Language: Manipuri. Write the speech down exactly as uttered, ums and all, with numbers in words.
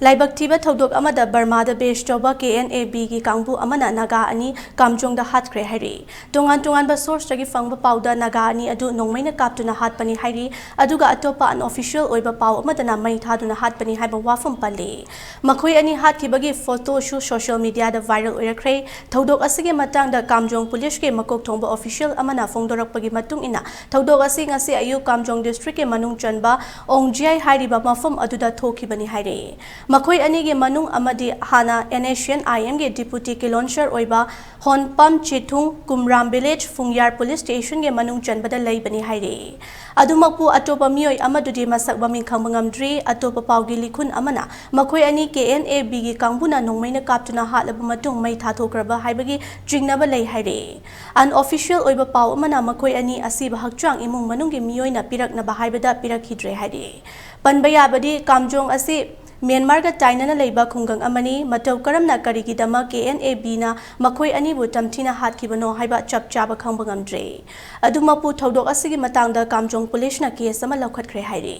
ꯂꯥꯏꯕꯛ ꯊꯤꯕ ꯊꯧꯗꯣꯛ ꯑꯃꯗ ꯕꯔꯃꯥꯗ ꯕꯦꯁ ꯇꯧꯕ ꯀꯦ ꯑꯦꯟ ꯑꯦ ꯕꯤꯒꯤ ꯀꯥꯡꯕꯨ ꯑꯃꯅ ꯅꯥꯒꯥ ꯑꯅꯤ ꯀꯥꯝꯖꯣꯡꯗ ꯍꯥꯠꯈ꯭ꯔꯦ ꯍꯥꯏꯔꯤ꯫ ꯇꯣꯉꯥꯟ ꯇꯣꯉꯥꯟꯕ ꯁꯣꯔꯁꯇꯒꯤ ꯐꯪꯕ ꯄꯥꯎꯗ ꯅꯥꯒꯥ ꯑꯅꯤ ꯑꯗꯨ ꯅꯣꯡꯃꯩꯅ ꯀꯥꯞꯇꯨꯅ ꯍꯥꯠꯄꯅꯤ ꯍꯥꯏꯔꯤ, ꯑꯗꯨꯒ ꯑꯇꯣꯞꯄ ꯑꯟꯑꯣꯐꯤꯁꯤꯌꯦꯜ ꯑꯣꯏꯕ ꯄꯥꯎ ꯑꯃꯗꯅ ꯃꯩ ꯊꯥꯗꯨꯅ ꯍꯥꯠꯄꯅꯤ ꯍꯥꯏꯕ ꯋꯥꯐꯝ ꯄꯜꯂꯤ꯫ ꯃꯈꯣꯏ ꯑꯅꯤ ꯍꯥꯠꯈꯤꯕꯒꯤ ꯐꯣꯇꯣꯁꯨ ꯁꯣꯁꯤꯌꯦꯜ ꯃꯤꯗꯤꯌꯥꯗ ꯚꯥꯏꯔꯦꯜ ꯑꯣꯏꯔꯛꯈ꯭ꯔꯦ꯫ ꯊꯧꯗꯣꯛ ꯑꯁꯤꯒꯤ ꯃꯇꯥꯡꯗ ꯀꯥꯝꯖꯣꯡ ꯄꯨꯂꯤꯁꯀꯤ ꯃꯀꯣꯛ ꯊꯣꯡꯕ ꯑꯣꯐꯤꯁꯤꯌꯦꯜ ꯑꯃꯅ ꯐꯣꯡꯗꯣꯔꯛꯄꯒꯤ ꯃꯇꯨꯡ ꯏꯟꯅ, ꯊꯧꯗꯣꯛ ꯑꯁꯤ ꯉꯁꯤ ꯑꯌꯨꯛ ꯀꯥꯝꯖꯣꯡ ꯗꯤꯁꯇ꯭ꯔꯤꯛꯀꯤ ꯃꯅꯨꯡ ꯆꯟꯕ ꯑꯣꯡꯖꯤꯌꯥꯏ ꯍꯥꯏꯔꯤꯕ ꯃꯐꯝ ꯑꯗꯨꯗ ꯊꯣꯛꯈꯤꯕꯅꯤ ꯍꯥꯏꯔꯤ꯫ ꯃꯈꯣꯏ ꯑꯅꯤꯒꯤ ꯃꯅꯨꯡ ꯑꯃꯗꯤ ꯍꯥꯟꯅ ꯑꯦꯟ ꯑꯦꯁ ꯁꯤ ꯑꯦꯟ ꯑꯥꯏ ꯑꯦꯝꯒꯤ ꯗꯤꯄꯨꯇꯤ ꯀꯤꯂꯣꯟꯁꯔ ꯑꯣꯏꯕ ꯍꯣꯟꯄꯥꯝ ꯆꯤꯊꯨꯡ ꯀꯨꯝꯔꯥꯝ ꯚꯤꯂꯦꯖ ꯐꯨꯡꯌꯥꯔ ꯄꯨꯂꯤꯁ ꯁ꯭ꯇꯦꯁꯟꯒꯤ ꯃꯅꯨꯡ ꯆꯟꯕꯗ ꯂꯩꯕꯅꯤ ꯍꯥꯏꯔꯤ꯫ ꯑꯗꯨꯃꯛꯄꯨ ꯑꯇꯣꯞꯄ ꯃꯤꯑꯣꯏ ꯑꯃꯗꯨꯗꯤ ꯃꯁꯛ ꯃꯃꯤꯡ ꯈꯪꯕ ꯉꯝꯗ꯭ꯔꯤ꯫ ꯑꯇꯣꯞꯄ ꯄꯥꯎꯒꯤ ꯂꯤꯈꯨꯟ ꯑꯃꯅ ꯃꯈꯣꯏ ꯑꯅꯤ ꯀꯦ ꯑꯦꯟ ꯑꯦ ꯕꯤꯒꯤ ꯀꯥꯡꯕꯨꯅ ꯅꯣꯡꯃꯩꯅ ꯀꯥꯞꯇꯨꯅ ꯍꯥꯠꯂꯕ ꯃꯇꯨꯡ ꯃꯩ ꯊꯥꯊꯣꯛꯈ꯭ꯔꯕ ꯍꯥꯏꯕꯒꯤ ꯆꯤꯡꯅꯕ ꯂꯩ ꯍꯥꯏꯔꯤ꯫ ꯑꯟꯑꯣꯐꯤꯁꯤꯌꯦꯜ ꯑꯣꯏꯕ ꯄꯥꯎ ꯑꯃꯅ ꯃꯈꯣꯏ ꯑꯅꯤ ꯑꯁꯤꯕ ꯍꯛꯆꯥꯡ ꯏꯃꯨꯡ ꯃꯅꯨꯡꯒꯤ ꯃꯤꯑꯣꯏꯅ ꯄꯤꯔꯛꯅꯕ ꯍꯥꯏꯕꯗ ꯄꯤꯔꯛꯈꯤꯗ꯭ꯔꯦ ꯍꯥꯏꯔꯤ꯫ ꯄꯟꯕ ꯌꯥꯕꯗꯤ, ꯀꯥꯝꯖꯣꯡ ꯑꯁꯤ ꯃ꯭ꯌꯥꯟꯃꯥꯔꯒ ꯇꯥꯏꯅꯅ ꯂꯩꯕ ꯈꯨꯡꯒꯪ ꯑꯃꯅꯤ꯫ ꯃꯇꯧ ꯀꯔꯝꯅ ꯀꯔꯤꯒꯤꯗꯃꯛ ꯀꯦ ꯑꯦꯟ ꯑꯦ ꯕꯤꯅ ꯃꯈꯣꯏ ꯑꯅꯤꯕꯨ ꯇꯝꯊꯤꯅ ꯍꯥꯠꯈꯤꯕꯅꯣ ꯍꯥꯏꯕ ꯆꯞ ꯆꯥꯕ ꯈꯪꯕ ꯉꯝꯗ꯭ꯔꯤ꯫ ꯑꯗꯨꯃꯛꯄꯨ ꯊꯧꯗꯣꯛ ꯑꯁꯤꯒꯤ ꯃꯇꯥꯡꯗ ꯀꯥꯝꯖꯣꯡ ꯄꯨꯂꯤꯁꯅ ꯀꯦꯁ ꯑꯃ ꯂꯧꯈꯠꯈ꯭ꯔꯦ ꯍꯥꯏꯔꯤ꯫